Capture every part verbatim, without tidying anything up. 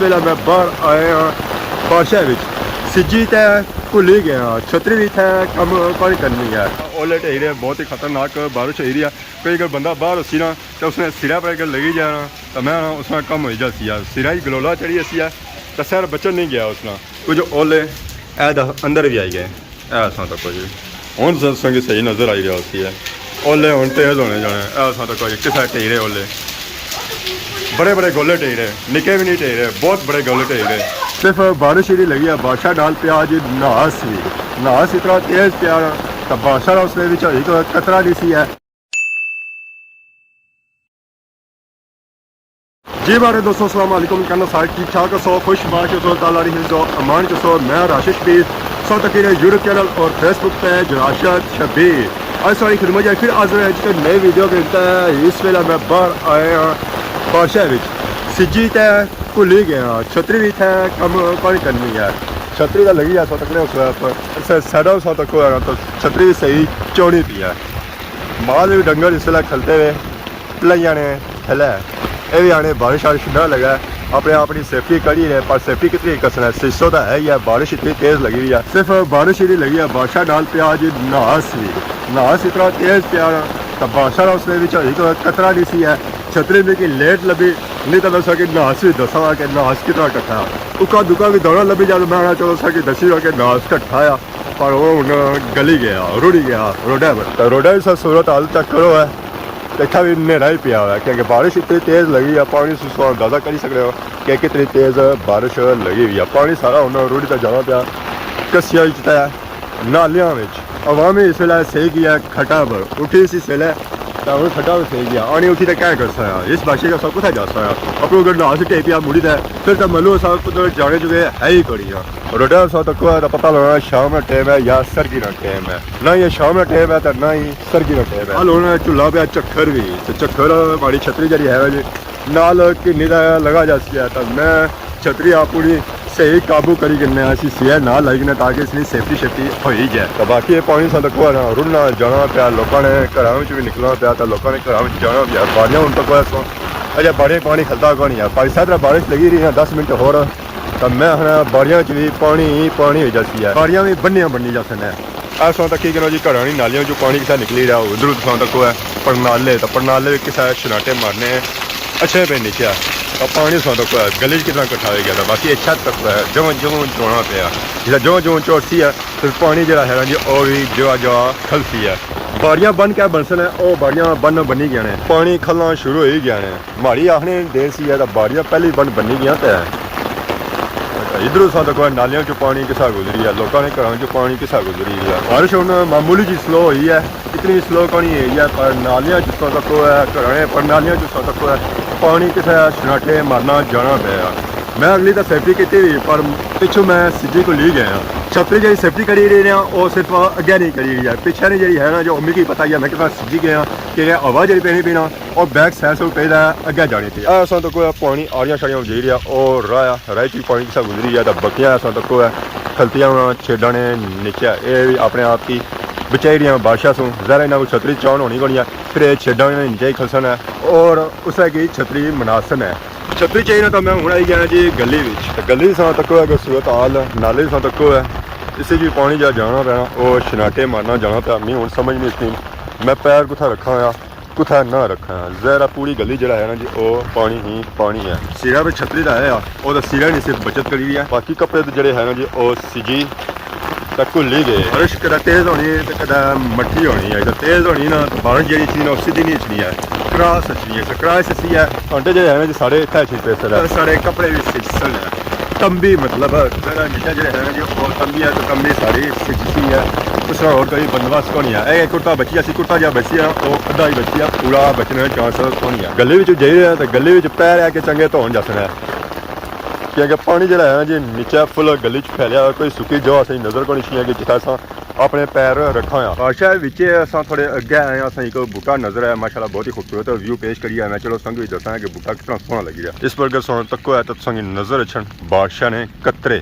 ویلے میں باہر آیا ہاں بارشاں وچ، سجی تے بھلی گیا ہاں، چھتری وی اتھے کم کون کرنی ہے۔ اولے ڈھئی رہے، بہت ہی خطرناک بارش ہوئی رہی ہے۔ کوئی اگر بندہ باہر ہوسی نا تے اس نے سرے پر اگر لگی جانا تے میں اس نا کم ہوئی جاسی ہے، سرا ہی گلولا چڑھی جاسی ہے تے سر بچن نہیں گیا اس نا۔ کچھ اولے اے دا اندر وی آئی گئے۔ اے اساں تکو جی۔ ہن س-، سنگی صحیح نظر آئی رہیا ہوسی ہے۔ اولے ہن تیز ہونے جانے۔ اے اساں تکو جی، کسا ٹیرے اولے۔ بڑے بڑے گولے ٹیرے، نکے وی نہیں ٹیرے، بہت بڑے گولے ٹیرے۔ صرف بارش ہی نہیں لگی ہے، بارشاں نال پیا جی نہاس وی۔ نہاس اتنا تیز پیا نا، تاں بارشاں نا اس نے وچ ہک قطرہ نہیں سی ہے۔ جی ماڑے دوستو، السلام علیکم۔ کہنا سارے ٹھیک ٹھاک ہسو، خوش باش ہسو، اللہ تعالیٰ نی حفظ و امان چ ہسو۔ میں راشد شبیر، سو تکی رہے یوٹیوب چینل اور فیس بک پیج راشد شبیر۔ اج ساری خدمت چ پھر حاضر ہے جس نئے ویڈیو کے ساتھ۔ اس ویلے میں باہر آیا ہاں بارشاں وچ، سجی تے بھلی گیا ہاں، چھتری وی اتھے کم کون کرنی ہے۔ چھتری تے لگی ہے، سو تکنے اس وقت سائیڈا سو تکو ہے تو چھتری وی صحیح چونی پی ہے۔ مال وی ڈنگر اس ویلے کھلتے ہوئے پلائیاں نے تھلے۔ اے وی آنے بارش آرش نہ لگا، اپنے آپ نی سیفٹی کری رہے، پر سیفٹی کتنی کسنا ہے، سسو تاں ہے ہی ہے، بارش اتنی تیز لگی ہوئی ہے۔ صرف بارش ہی نہیں لگی ہے، بارشاں نال پیا جی نہاس وی۔ نہاس اتنا تیز پیا نا، تاں بارشاں نا اس نے وچ ہک قطرہ نہیں سی ہے۔ چھتری میکی لیٹ لبھی، نہیں تاں میں تساں کی نہاس وی دساں کہ نہاس کتنا ٹھٹھا۔ اکا دکا وی دوڑا لبھی جانا، میں آخنا چلو تساں کی دسی رہا کہ نہاس ٹھٹھا آ۔ پر وہ ہن گلی گیا، رڑی گیا روڈے پر۔ تے روڈے وی سا صورت حال چیک کرو ہے، تے اتھا وی نیرا ہی پیا ہوا ہے، کیونکہ بارش اتنی تیز لگی ہے، پانی سو سو اندازہ کری سکنے ہو کہ کتنی تیز بارش لگی ہوئی ہے۔ پانی سارا ہن رڑی تے جانا پیا، کسیاں وچ تے نالیاں وچ۔ عوام اس ویلے سہی گیا کھٹا پر، اٹھی سی اس ویلے، تے ہن کھٹا پر سہی گیا۔ آنی اٹھی تے کیا کرسا ہے؟ اس بارشے کا سب کتھا جاسا ہے؟ اپروں اگر نہاس ٹے پیا مڑی تے، پھر تے ملو سا کدھر جانے جو ہے ہی کوئی نہ۔ روڈا سا تکو ہے تے پتہ لگنا شام نا ٹائم ہے یا سرگی نا ٹائم ہے۔ نہ یہ شام نا ٹائم ہے تے نہ ہی سرگی نا ٹائم ہے۔ حال ہن جھلا پیا چکھر وی، تے چکھر ماڑی چھتری جیڑی ہے جی نال کنی دا لگا جاسی ہے، تے میں چھتری اپنی صحیح قابو کری کنے اسی سیٹ نال لائی کنے تاکہ اس نی سیفٹی شیفٹی ہوئی جائے۔ تے باقی یہ پانی سا تکو ہے نا، رڑنا جانا پیا، لوکاں نے گھراں وچ وی نکلنا پیا، تے لوکاں نے گھراں وچ جانا پیا۔ باڑیاں ہن تکو ہے سو، اجے باڑیاں پانی کھلتا کوئی نہیں ہے۔ پائی ساتھ بارش لگی رہی ہے، دس منٹ ہور۔ تے میں آخنا باڑیاں چ وی پانی ہی پانی ہوئی جاسی ہے، باڑیاں وی بنیاں بنی جاسن ہے۔ اے تساں تکی کنو جی گھراں نی نالیاں چوں پانی کسا نکلی رہیا، ادھروں تساں تکو ہے پرنالے، تے پرنالے وی کسا شناٹے مارنے اچھے پہ نیچے۔ تے پانی تساں تکو ہے گلی چ کتنا کٹھا ہوئی گیا، تے باقی اے چھت تکو ہے جوں جوں چونا پیا، جسے جوں جوں چوسی ہے پھر پانی جیڑا ہے نا جی او وی جگہ جگہ کھلسی ہے۔ باڑیاں بن کے بنسن ہے، او باڑیاں بن بنی گیا نے، پانی کھلنا شروع ہوئی گیا نے۔ ماڑی آخنے دیر سی ہے تاں باڑیاں پہلی بن بنی گیاں تے ادھروں ساں تکو نالیاں چوں پانی کسا گزری ہے، لوکاں نے گھراں چوں پانی کسا گزری ہے۔ بارش ہن معمولی جی سلو ہوئی ہے، اتنی سلو کونی ہوئی ہے، پر نالیاں جس طرح تکو ہے، گھراں نے پر نالیاں جس طرح تکو ہے، پانی کسا شناٹے مارنا جانا پیا۔ میں اگلی تاں سیفٹی کیتی ہوئی، پر پچھوں میں سجی کو لی گیا۔ چھتری جیڑی سیفٹی کری رہی ہے، او صرف اگے نہیں کری رہی ہے، پچھے نہیں جیڑی ہے نا، جو امی کی پتہ ہی ہے میں کتنا سجی گیا، کہ ہوا جیڑی پینی پینا، او بیک سائیڈ سے پہلا اگے جانی تھی۔ اے اساں تکو پانی آڑیاں شاڑیاں جیڑی ہے او رایا، رائی چ پانی کسا گزری ہے، تے بکیاں اساں تکو ہے کھلتیاں ہونا چھیڈاں نے نیچے، اے وی اپنے آپ کی بچائی رہیاں بارشاں سوں۔ ظاہر ہے انہاں کو چھتری چان ہونی کونی ہے، پھر اے چھیڈاں نے نیچے ہی کھلسن ہے اور اسے کی چھتری مناسن ہے۔ چھتری چائی نا تاں میں ہن آئی گیا جی گلی وچ۔ تے گلی ساں تکو ہے کہ صورت حال نالے ساں تکو ہے، اسے کی پانی جا جانا پینا، او شناٹے مارنا جانا پیا۔ میں ہن سمجھ نہیں سی میں پیر کتھا رکھاں یا کتھا نہ رکھاں۔ ظاہر ہے پوری گلی جیڑا ہے نا جی، او پانی ہی پانی ہے۔ سرا پہ چھتری تے ہے، او تے سرا نہیں صرف بچت کری ہے۔ باقی کپڑے تے جیڑے ہے نا جی، او سجی تے گھلی گئے۔ بارش کدے تیز ہونی ہے تے کدے مٹھی ہونی ہے۔ جے تیز ہونی نا تے بارش جیڑی اچھنی نا، او سدھی نہیں اچھنی ہے، کراس اچھنی ہے۔ تے کراس اچھی ہے، گھنٹے جیڑے ہے نا جی، سارے اتھے اچھی پیسے تے سارے کپڑے بھی سجسن ہے۔ تمبی مطلب، ذرا نیچے جیڑے ہے نا جی، او تمبی ہے، تے تمبی ساری سجسی ہے۔ اس طرح اور کوئی بندوبست کونی ہے۔ اے کرتا بچی اسی، کرتا جا بچی ہے، او ادھا ہی بچی ہے، پورا بچنے نا چانس کونی ہے۔ گلی وچ جائی رہے ہیں، تے گلی وچ پیر ہے کہ چنگے دھون جاسن ہے۔ کیونکہ پانی جیڑا ہے نا جی، نیچے فل گلی چ پھیلیا ہوا، کوئی سکی جگہ اساں نظر کونی سی ہے کہ جتھے اساں اپنے پیر رکھاں آ۔ بارشاں وچ اساں تھوڑے اگے آئے آں، اساں ایک بوٹا نظر آیا، ماشاءاللہ بہت ہی خوبصورت ویو پیش کری آیا۔ میں چلو تساں کی دساں کہ بوٹا کتنا سوہنا لگی رہیا۔ اس پر اگر تساں تکو ہے تو تساں کی نظر اچھن بارشاں نے قطرے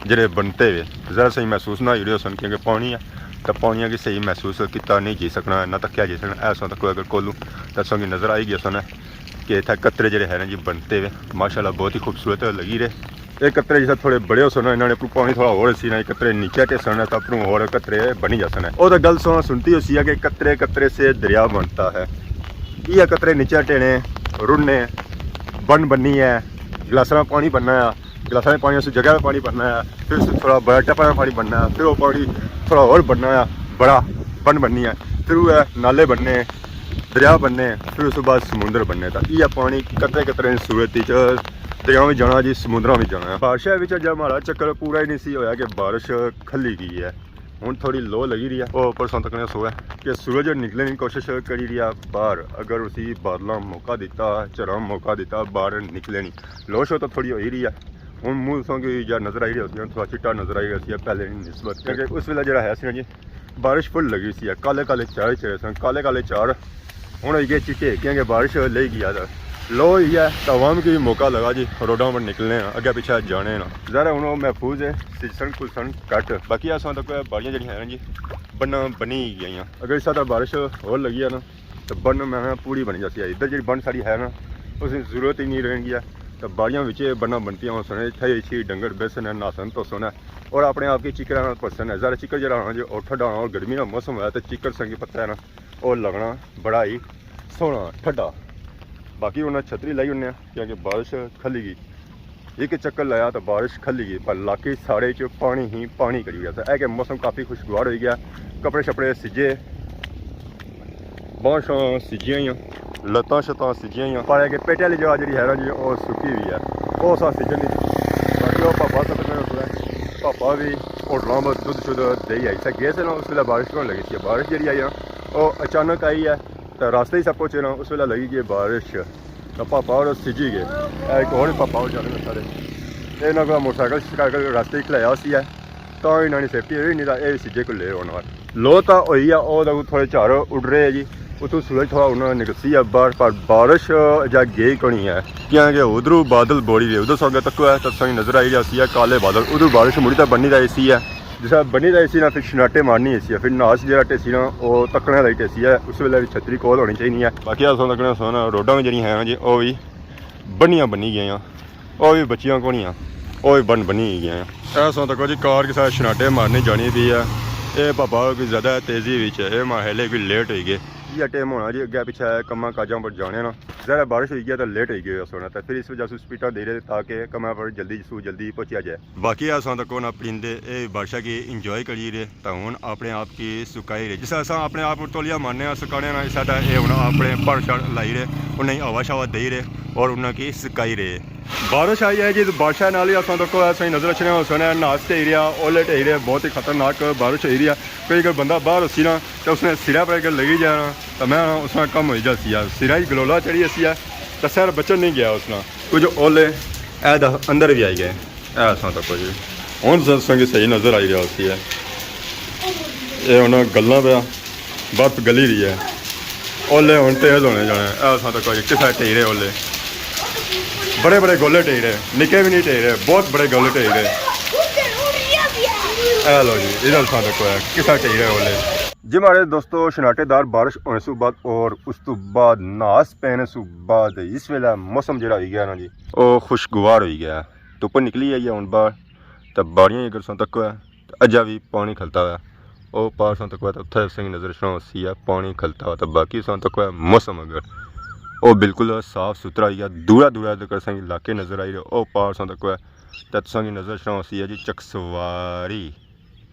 جیڑے بنتے ہوئے، ذرا سہی محسوس نہ ہوئی رہے سن، کیونکہ پانی ہے، تو پانیاں کی سہی محسوس کیتا نہیں جی سکنا، نہ تکیا جی سکنا۔ ایسا تکو اگر کولوں تو تساں کی نظر آئی گیا سن۔ کہ اتھا قطرے جڑے ہے نا جی بنتے ہوئے، ماشاءاللہ بہت ہی خوبصورت لگی رہے۔ اے قطرے جسے تھوڑے بڑے ہو سن، انہاں نے اپروں پانی تھوڑا ہور سی نا، اے قطرے نیچے ٹے سن تاں اپروں ہور قطرے بنی جا سن۔ او تاں گل سو سنتی ہوسی ہے کہ قطرے قطرے سے دریا بنتا ہے۔ یہ قطرے نیچے ٹینے، رڑنے، بن بنی ہے، گلاساں پانی بننا ہے، گلاساں پانی اس جگہ پہ پانی بننا ہے، پھر اس تھوڑا بڑا ٹپا پانی بننا ہے، پھر وہ پانی تھوڑا ہور بننا ہے، بڑا بن بنی ہے، پھر وہ نالے بننے، دریا بننے، پھر اس بعد سمندر بننے۔ تاں یہ پانی قطرے قطرے دی صورت وچ دریاواں وچ جانا جی، سمندراں وچ جانا ہے۔ بارشاں وچ جب ہمارا چکر پورا ہی نہیں سی ہویا کہ بارش کھلی گئی ہے۔ ہن تھوڑی لو لگی رہی ہے۔ او اوپر ساں تکنے سو ہے کہ سورج نکلنے کی کوشش کری رہی ہے باہر۔ اگر اسی بادلاں موقع دیتا، جھڑاں موقع دیتا، باہر نکلنے کی لو شو تو تھوڑی ہوئی رہی ہے۔ ہن منہ تساں کی جا نظر آئی رہی ہوسی، تھوڑا چٹا نظر آئی رہیا سی پہلے نی نسبت، کیونکہ اس ویلے جڑا ہے سی نا جی، بارش فل لگی سی، کالے کالے چار چڑھے سن، کالے کالے چار ہن ہوئی گئے چٹے، کیونکہ بارش لئی گیا۔ تاں لو ہوئی ہے تاں عوام کی بھی موقع لگا جی، روڈاں پر نکلنے آں، اگے پیچھے جانے آں۔ ظاہر ہے ہن او محفوظ ہے، سجسن کلسن کٹ۔ باقی اساں تک باڑیاں جڑیاں ہیں جی، بننا بنی گئیاں۔ اگر اس طرح بارش ہور لگی ہے نا، تاں بن میں پوری بنی جاسی ہے۔ ادھر جڑی بن ساڑی ہے نا، اس کی ضرورت ہی نہیں رہن گیا۔ تاں باڑیاں وچ بننا بنتیاں ہو سن، اتھے اسی ڈنگر بیسن، نہاسن تو سن، اور اپنے آپ کی چکر نال پسن ہے۔ ظاہر ہے چکر جڑا ہونا جو او ٹھڈا ہونا، اور گرمی کا موسم ہویا تاں چکر سنگی پتہ ہے نا، او لگنا بڑا ہی سوہنا ٹھڈا۔ باقی انہاں چھتری لائی ہونے آں، کیونکہ بارش کھلی گئی۔ ایک چکر لایا تاں بارش کھلی گئی، پر علاقے سارے چ پانی ہی پانی کری گیا۔ تاں اے کہ موسم کافی خوشگوار ہوئی گیا، کپڑے شپڑے سجے، باہاں شاہاں سجیاں ہوئیاں، لتاں شتاں سجیاں ہوئیاں۔ پر اے کہ پیٹے والی جگہ جڑی ہے نا جی، او سکی ہوئی ہے، او سا سجن نہیں۔ باقی او پاپا سب نے اس ویلے، پاپا بھی ہوٹلاں پر دودھ شدھ دے آئی سا گئے سے نا، اس ویلے بارش ہونے لگی سی۔ بارش جڑی آئی نا، او اچانک آئی ہے، تاں راستے ہی سب پہنچے نا، اس ویلے لگی گئی بارش۔ تاں پاپا اور سجی گئے۔ اے ایک اور پاپا اور جانے سارے۔ اے انہاں کو موٹر سائیکل شائیکل راستے ہی کھلایا سی ہے۔ تاں انہاں نے سیفٹی ہوئی، نہیں تاں اے سجے کو لے ہونا۔ لو تاں ہوئی ہے، او تاں تھوڑے جھڑ اڈ رہے ہیں جی۔ اتھوں سورج تھوڑا انہاں نکلسی ہے باہر، پر بارش جا گئی کونی ہے۔ کیاں کہ ادھروں بادل بوڑی رہے، ادھر سنگے تک ہے، تاں سنگے نظر آئی رہا سی ہے کالے بادل، ادھروں بارش مڑی تاں بنی رہی سی ہے۔ جس طرح بنی رہی سی نا، پھر شناٹے مارنی سی، پھر ناس جیڑا ٹیسی نا، او تکنے لائی ٹیسی ہے، اس ویلے بھی چھتری کول ہونی چاہیے ہے۔ باقی اساں تکنے سو نا، روڈاں بھی جڑی ہیں جی، او بھی بنیاں بنی گئیاں، او بھی بچیاں کونیاں، او بھی بن بنی گئیاں۔ اے سو تکو جی، کار کے ساتھ شناٹے مارنے جانی پی ہے۔ اے پاپا کوئی زیادہ تیزی وچ ہے، اے ماحلے کوئی لیٹ ہوئی گئے۔ یہ ٹائم ہونا جی، اگے پیچھے کماں کاجاں پر جانے نا۔ ذرا بارش ہوئی گیا تو لیٹ ہوئی گیا سونا، تو پھر اس وجہ سے سپیڈاں دے رہے تاکہ کماں پر جلدی سو جلدی پہنچیا جائے۔ باقی اساں تکو نا پرندے اے بارشاں کی انجوائے کری رہے، تاں ہن اپنے آپ کی سکائی رہے۔ جس طرح اساں اپنے آپ کو تولیہ مارنے آں، سکانے نا، اس طرح اے ہن اپنے پر شر لائی رہے، انہیں ہوا شوا دے رہے اور انہاں کی سکائی رہے۔ بارش آئی ہے جی، تو بارشاں نال ہی اساں تکو ایسا ہی نظر اچھنے ہو سنے، ناس ٹہی رہیا، اولے ٹہی رہے، بہت ہی خطرناک بارش ہوئی رہی ہے۔ کوئی اگر بندہ باہر ہوسی نا، تو اس نے سرا پر اگر لگی جانا، تو میں اس نا کم ہوئی جاسی ہے۔ سرا ہی گلولا چڑھی اسی ہے، تو سر بچن نہیں گیا اس نا۔ کچھ اولے اے دا اندر بھی آئی گئے۔ اے اساں تکو جی۔ ہن س-، سنگی صحیح نظر آئی رہیا ہوسی ہے۔ اے ہن گلنا پیا، برف گلی رہی ہے۔ اولے ہن تیز ہونے جانے۔ اے اساں تکو جی، کسا ٹہی رہے اولے۔ بڑے بڑے گولے ٹہی رہے، نکے بھی نہیں ٹہی رہے، بہت بڑے گولے ٹہی رہے۔ اے لو جی، ادھر اساں تکو ہے، کسا ٹہی رہے اولے۔ جی ماڑے دوستو، شناٹے دار بارش ہونے سوں بعد اور اس تو بعد ناس پینے سوں بعد اس ویلے موسم جڑا ہوئی گیا نا جی، او خوشگوار ہوئی گیا۔ دھپ نکلی آئی ہے ہن باہر، تے باڑیاں اگر ساں تکو ہے، تے اجا بھی پانی کھلتا ہوا۔ او پار ساں تکو ہے، تے اتھے سنگی نظر اچھنا ہوسی ہے، پانی کھلتا ہوا۔ تے باقی ساں تکو ہے، موسم اگر او بالکل صاف ستھرا ہوئی گیا، دورا دورا تک سنگی علاقے نظر آئی رہے۔ او پار ساں تکو ہے، تے تساں کی نظر اچھنا ہوسی ہے جی چکسواری۔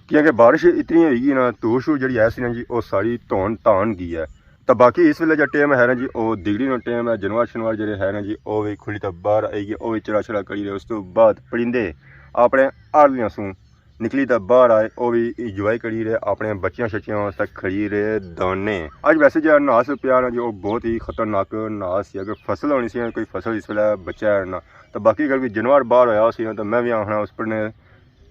کیونکہ بارش اتنی ہوئی گئی نا، دھوڑ شوڑ جڑی ہے سی نا جی، او ساری دھون دھان گئی ہے۔ تے باقی اس ویلے جا ٹائم ہے نا جی، او دگڑی نا ٹائم ہے، جانور شانور جڑے ہے نا جی، او وی کھلی تے باہر آئی گئے، او وی چرا شرا کری رہے۔ اس تو بعد پرندے اپنے آڑلیاں سوں نکلی تے باہر آئے، او وی انجوائے کری رہے، اپنے بچیاں شچیاں واسطے کھڑی رہے دانے۔ اج ویسے جا ناس پیا نا جی، او بہت ہی خطرناک ناس سی۔ اگر فصل ہونی سی، کوئی فصل اس ویلے بچا ہے نا، تے باقی اگر کوئی جانور باہر ہویا سی نا، تے میں وی آخنا اس پر نے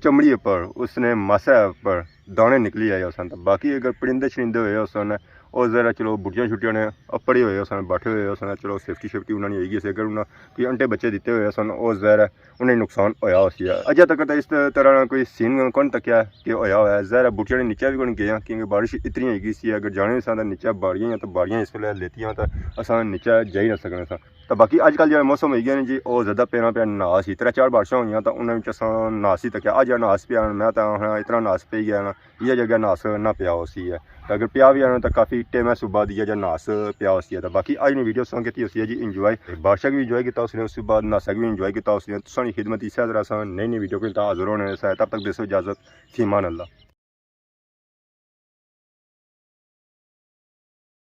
چمڑی اپر، اس نے ماسے اپر دانے نکلی آئے ہوسن۔ تے باقی اگر پرندے شرندے ہوئے ہوسن، او ظاہر ہے چلو بوٹیاں شوٹیاں نے اپڑے ہوئے سن، بیٹھے ہوئے سن، چلو سیفٹی شیفٹی انہاں نی ہوئی گئی سی۔ اگر انہاں کوئی انٹے بچے دتے ہوئے سن، او ظاہر ہے انہاں نی نقصان ہویا ہوسی ہے۔ اجے تک تے اس طرح نا کوئی سین کون تکیا کہ ہویا ہوا ہے۔ ظاہر ہے بوٹیاں نے نیچے وی کون گئے آں، کیونکہ بارش اتنی ہوئی گئی سی، اگر جانے ساں تاں نیچے باڑیاں ہیاں تاں باڑیاں اس ویلے لیتیاں تاں اساں نیچے جائی نہ سکنے ساں۔ تاں باقی اج کل جیہڑا موسم ہوئی گیا نا جی، او زیادہ پینا پیا ناس ہی۔ ترے چار بارشاں ہوئیاں تاں انہاں وچ اساں ناس ہی تکیا۔ اج جیہڑا ناس پیا نا، میں تاں آخنا اتنا ناس پئی گیا نا، ایہا جیہا ناس نہ پیا ہوسی ہے۔ تاں اگر پیا وی آنا تاں کافی ٹائم ہے صبح دی جیہا ناس پیا ہوسی ہے۔ تاں باقی اج نی ویڈیو تساں کیتی ہوسی ہے جی انجوائے، بارشاں کی وی انجوائے کیتا ہوسی نے، اس بعد ناساں کی وی انجوائے کیتا ہوسی نے۔ تساں نی خدمت اسے طرح اساں نئی نئی ویڈیو کے نال حاضر ہونے سے۔ تب تک دیسو اجازت، فی امان اللہ۔